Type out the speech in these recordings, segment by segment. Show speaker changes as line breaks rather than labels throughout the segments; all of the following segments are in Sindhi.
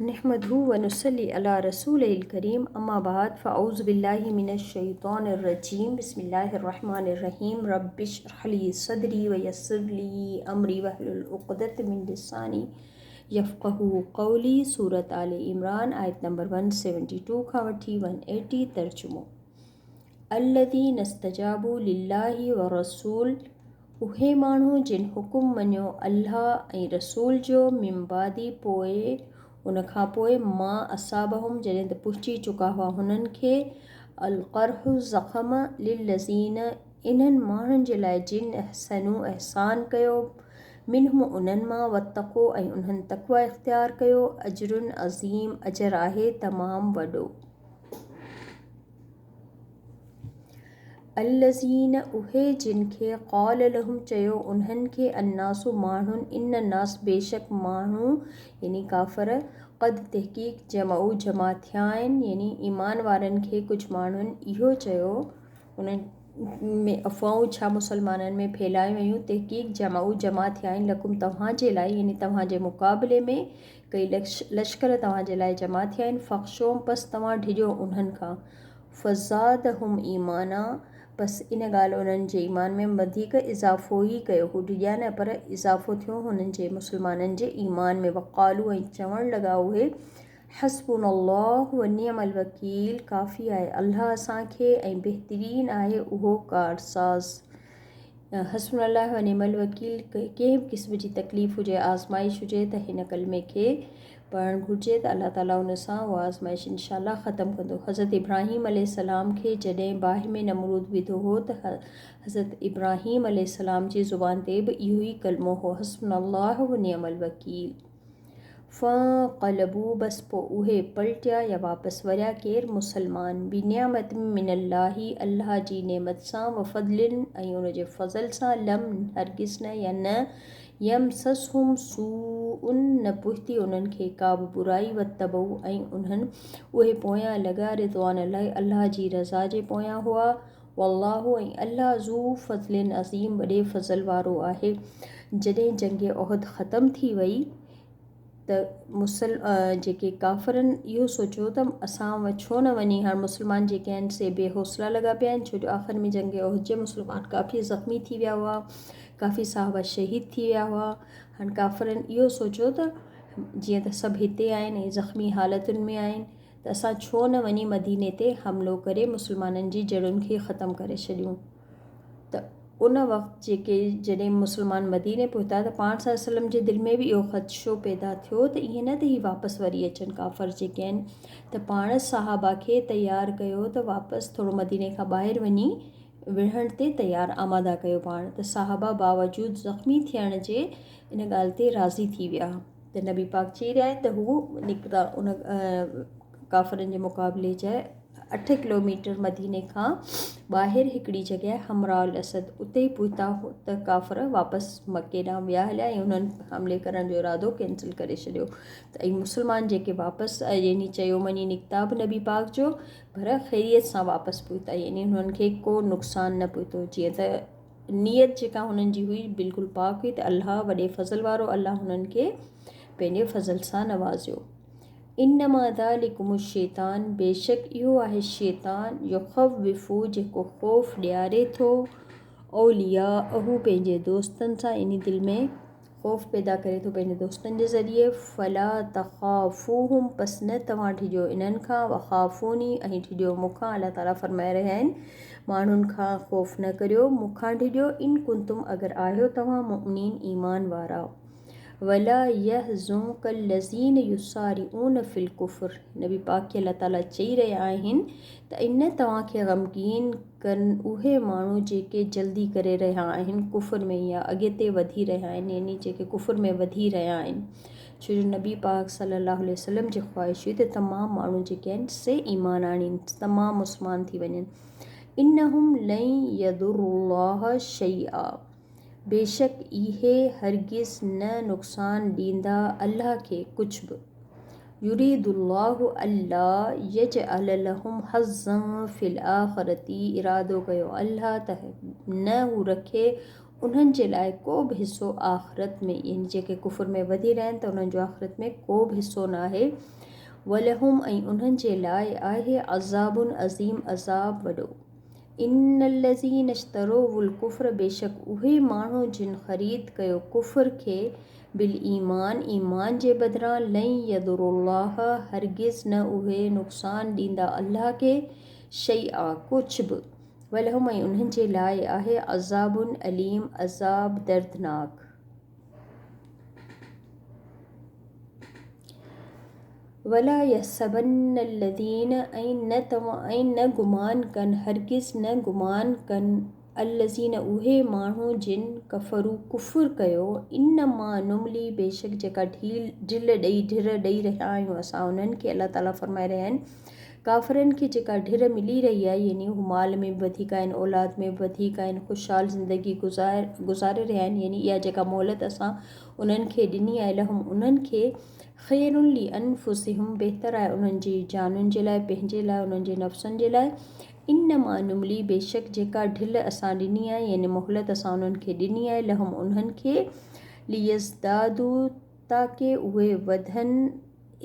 نحمده ونصلي علي رسوله الڪريم اما بعد فاعوذ بالله من الشيطان الرجيم بسم الله الرحمن الرحيم رب اشرح لي صدري ويسر لي امري واحلل عقدة من لساني يفقهوا قولي سورة آل عمران آيت نمبر 172 کان وٺي 180 ترجمو الذين استجابوا لله والرسول اهي ماڻهو جن حڪم مڃيو الله ۽ رسول جو من بعد پوء ان کان پوء ما اصابهم جڏهن ته پهچي چڪا هئا هنن کي القرح زخم للذين انهن ماڻهن جي لاء جن احسنوا احسان ڪيو منهم انهن مان واتقوا ۽ انهن تقويٰ اختيار ڪيو اجر عظيم اجر آهي تمام وڏو. الذين اهي جن کي قال لهم چيو انهن کي الناس ماڻهن ان الناس بيشڪ ماڻهو يعني ڪافر قد تحقيق جمعوا جمع ٿيا آهن يعني ايمان وارن کي ڪجهه ماڻهن اهو چيو انهن ۾ افواهون ڇا مسلمانن ۾ ڦهلايون ويون تحقيق جمعوا جمع ٿيا آهن لڪم توهان جي لاء يعني توهان جي مقابلي ۾ ڪئي لشڪر توهان جي لاء جمع ٿيا آهن فخشوهم پس توهان ڊڄو انهن کان فزادهم ايمانا پس ان ڳالهه انهن جي ايمان ۾ وڌيڪ اضافو ئي ڪيو هو ڊڄيا نه پر اضافو ٿيو هنن جي مسلمانن جي ايمان ۾ وقالو ۽ چوڻ لڳا اهي حسبنا الله ونعم الوڪيل ڪافي آهي الله اسان کي ۽ بهترين آهي اهو ڪارساز. حسبنا الله ونعم الوڪيل ڪنهن به قسم جي تڪليف هجي آزمائش هجي ته هن ڪلمي کي پڙهڻ گهرجي ته الله تعالي ان سان اها آزمائش انشاء الله ختم ڪندو. حضرت ابراهيم عليه السلام کي جڏهن باهه ۾ نمرود وڌو هو ته حضرت ابراهيم عليه السلام جي زبان تي به اهو ئي ڪلمو هو حسبنا الله ونعم الوڪيل. فانقلبوا بس پوء اهي پلٽيا يا واپس وريا ڪير؟ مسلمان، بنعمت من الله الله جي نعمت سان وفضل ۽ ان جي فضل سان لم هرگز نه يا نه يمسسهم سوء نه پهتي انهن کي ڪا به برائي واتبعوا ۽ انهن اهي پويان لڳا رضوان الله الله جي رضا جي پويان هئا والله ۽ الله ذو فضل عظيم وڏي فضل وارو آهي. جڏهن جنگ احد ختم ٿي وئي ته مسل جيڪي ڪافرن اهو سوچيو ته اسان ڇو نه وڃي هاڻ مسلمان جيڪي آهن سي بي حوصلا لڳا پيا آهن ڇو جو آخر ۾ جنگ احد جي مسلمان ڪافي زخمي ٿي ويا هئا ڪافي صحابه شهيد ٿي ويا هئا هاڻ ڪافرن اهو سوچيو ته جيئن ته سڀ هتي آهن ۽ زخمي حالتن ۾ آهن ته اسان ڇو نه وڃي مديني تي حملو ڪري مسلمانن جي جڙن کي ختم ڪري ڇڏيون ته ان وقت جيڪي جڏهن مسلمان مديني پهتا ته پاڻ صلي وسلم جي دل ۾ به اهو خدشو پيدا ٿيو ته ائين نه ته هي واپس وري اچن ڪافر جيڪي آهن ته پاڻ صحابه کي تيار ڪيو ته واپس ٿورو مديني کان ٻاهر وڃي وڙهڻ تي تيار آماده ڪيو پاڻ ته صحابه باوجود زخمي ٿيڻ جي ان ڳالهه تي راضي ٿي ويا ته نبي پاڪ چئي رهيا آهن ته هو نڪتا ان ڪافرن جي مقابلي جي اٺ ڪلوميٽر مديني کان ٻاهر هڪڙي جڳهه حمراء الاسد اتي ئي پهتا ته ڪافر واپس مڪي ڏانهن ويا هليا ۽ انهن حملي ڪرڻ جو ارادو ڪينسل ڪري ڇڏيو ته ۽ مسلمان جيڪي واپس يعني چيو مڃي نڪتا به نبي پاڪ جو پر خيريت سان واپس پهتا يعني انهن کي ڪو نقصان نه پهتو جيئن ته نيت جيڪا هنن جي هئي بلڪل پاڪ هئي ته الله وڏي فضل وارو الله هنن کي پنهنجي فضل سان نوازيو. انما ذلڪم الشيطان بيشڪ اهو آهي شيطان يخوف جيڪو خوف ڏياري ٿو اولياءه پنهنجي دوستن سان يعني دل ۾ خوف پيدا ڪري ٿو پنهنجي دوستن جي ذريعي، فلا تخافوهم پس نه توهان ڊڄو انهن کان، وخافوني ۽ ڊڄو مون کان، الله تعالي فرمائي رهيا آهن ماڻهن کان خوف نه ڪريو مون کان ڊڄو، ان ڪنتم اگر آهيو توهان مؤمنين ايمان وارا. ولا يحزنک الذين يسارعون في الڪفر نبي پاڪ کي الله تعالي چئي رهيا آهن ته ان توهان کي غمگين ڪن اهي ماڻهو جيڪي جلدي ڪري رهيا آهن ڪفر ۾ يا اڳتي وڌي رهيا آهن يعني جيڪي ڪفر ۾ وڌي رهيا آهن ڇو جو نبي پاڪ صلي الله عليه وسلم جي خواهش هئي ته تمام ماڻهو جيڪي آهن سي ايمان آڻين تمام مسلمان ٿي وڃن انهم لن يضر الله شيئا بيشڪ اهي هرگز نه نقصان ڏيندا الله کي ڪجهه به. يريد الله الا يجعل لهم حظا في الاخرة ارادو ڪيو الله ته نه هو رکي انهن جي لاء ڪو به حصو آخرت ۾، يعني جيڪي ڪفر ۾ وڌي رهيا آهن ته انهن جو آخرت ۾ ڪو به حصو ناهي، ولهم ۽ انهن جي لاء آهي عذاب عظيم عذاب وڏو. ان الذين اشتروا الڪفر بيشڪ اهي ماڻهو جن خريد ڪيو ڪفر کي بالايمان ايمان جي بدران لن يضروا الله هرگز نه اهي نقصان ڏيندا الله کي شيئا ڪجهه به ولهم ۽ انهن جي لاء آهي عذاب اليم عذاب دردناڪ. ولا يحسبن الذين ۽ نه توهان ۽ نه گمان ڪن هرگز نه گمان ڪن الذين اهي ماڻهو جن ڪفروا ڪفر ڪيو انما نملي بيشڪ جيڪا ڍيل ڍل ڏئي ڍر ڏئي رهيا آهيون اسان انهن کي الله تعالي فرمائي رهيا آهن ڪافرن کي جيڪا ڍر ملي رهي آهي يعني هو مال ۾ به وڌيڪ آهن اولاد ۾ به وڌيڪ آهن خوشحال زندگي گذار گذاري رهيا آهن يعني اها جيڪا مهلت اسان انهن کي ڏني آهي لهم انهن کي خير لانفسهم بهتر آهي انهن جي جانن جي لاء پنهنجي لاء انهن جي نفسن جي لاء انما نملي بيشڪ جيڪا ڍل اسان ڏني آهي يعني مهلت اسان انهن کي ڏني آهي لهم انهن کي ليزدادو تاڪه اهي وڌن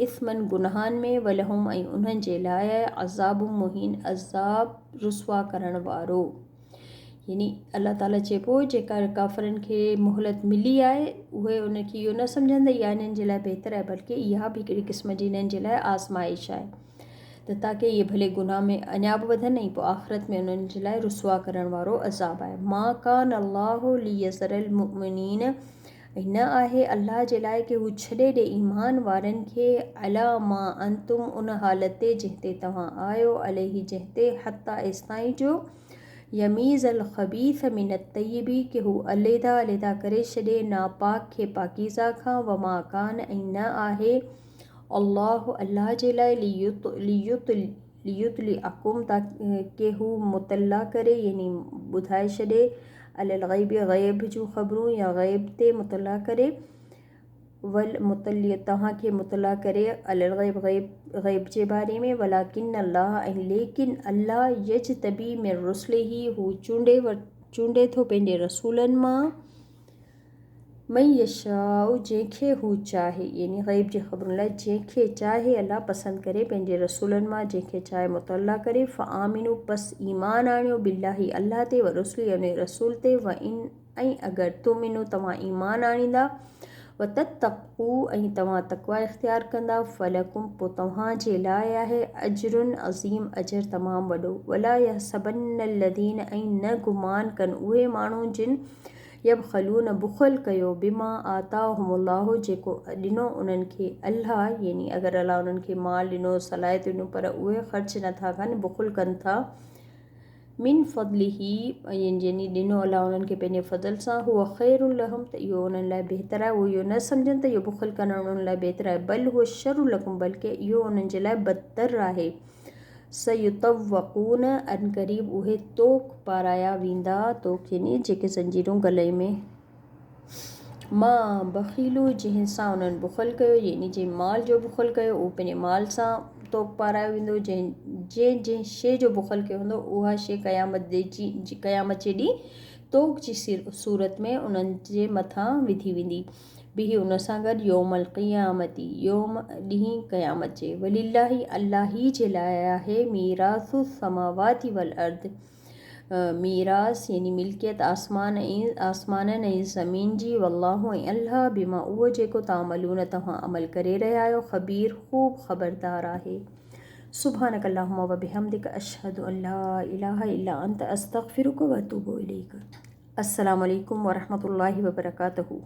اثمن گناهن ۾ ولهم ۽ انهن جي لاء عذاب مهين عذاب رسوا ڪرڻ وارو. يعني الله تعالي چئي پيو جيڪا ڪافرن کي مهلت ملي آهي اهي ان کي اهو نه سمجهن ته اها انهن جي لاء بهتر آهي بلڪه اها به هڪڙي قسم جي انهن جي لاء آزمائش آهي ته تاڪه اهي ڀلي گناهه ۾ اڃا به وڌن ۽ پوء آخرت ۾ انهن جي لاء رسوا ڪرڻ وارو عذاب آهي ما ڪان الله ليذر المؤمنين ۽ نه آهي الله جي لاء ڪي هو ڇڏي ڏي ايمان وارن کي عليٰ ما انتم ان حالت تي جنهن تي توهان آهيو عليه جنهن تي حتيٰ ايستائين جو يميز الخبيث من الطيب ڪي هو عليحده عليحده ڪري ڇڏي ناپاڪ کي پاڪيزه کان وما ڪان ۽ نه آهي الله الله جي لاء ليطلعڪم تاڪه هو مطلع ڪري يعني ٻڌائي ڇڏي علي الغيب غيب جون خبرون يا غيب تي مطلع ڪري ول توهان کي مطلع ڪري علي الغيب غيب غيب جي باري ۾ ولڪن الله ۽ ليڪن الله يجتبي من رسله هو چونڊي چونڊي ٿو پنهنجي رسولن مان من يشاء جنهن کي هو چاهي، يعني غيب جي خبرن لاء جنهن کي چاهي الله پسند ڪري پنهنجي رسولن مان جنهن کي چاهي مطلع ڪري، فآمنوا پس ايمان آڻيو بالله الله تي ورسله ۽ ان جي رسول تي وان ۽ اگر تؤمنوا توهان ايمان آڻيندا وتتقوا ۽ توهان تقويٰ اختيار ڪندا فلڪم پوء توهان جي لاء آهي اجر عظيم اجر تمام وڏو ولا يحسبن الذين ۽ نه گمان ڪن اهي ماڻهو جن يبخلون بخل ڪيو بما آتاهم الله جيڪو ڏنو انهن کي الله يعني اگر الله انهن کي مال ڏنو صلاحيت ڏنو پر اهي خرچ نٿا ڪن بخل ڪن ٿا من فضله يعني ڏنو الله انهن کي پنهنجي فضل سان هو خير لهم ته اهو انهن لاء بهتر آهي اهو اهو نه سمجهن ته اهو بخل ڪرڻ انهن لاء بهتر آهي بل هو شر لڪم بلڪه اهو انهن جي لاء بدتر آهي سيطوقون عنقريب اهي طوق پارايا ويندا، طوق يعني جيڪي زنجيرون گلي ۾. ما بخلوا جنهن سان انهن بخل ڪيو يعني جنهن مال جو بخل ڪيو اهو پنهنجي مال سان طوق پارايو ويندو جنهن جنهن جنهن شيء جو بخل ڪيو هوندو اها شيء قيامت جي قيامت جي ڏينهن طوق جي صورت ۾ انهن جي مٿان وڌي ويندي. به ان سان گڏ يوم القيامة، يوم ڏينهن قيامت جي، ولله الله ئي جي لاء آهي ميراث السماوات والارض ميراث يعني ملڪيت آسمان ۽ آسمانن ۽ زمين جي والله ۽ الله بما اهو جيڪو تعملون توهان عمل ڪري رهيا آهيو خبير خوب خبردار آهي. سبحانك اللهم وبحمدك اشهد ان لا اله الا انت استغفرك واتوب اليك. السلام عليڪم ورحمة الله وبرڪاته.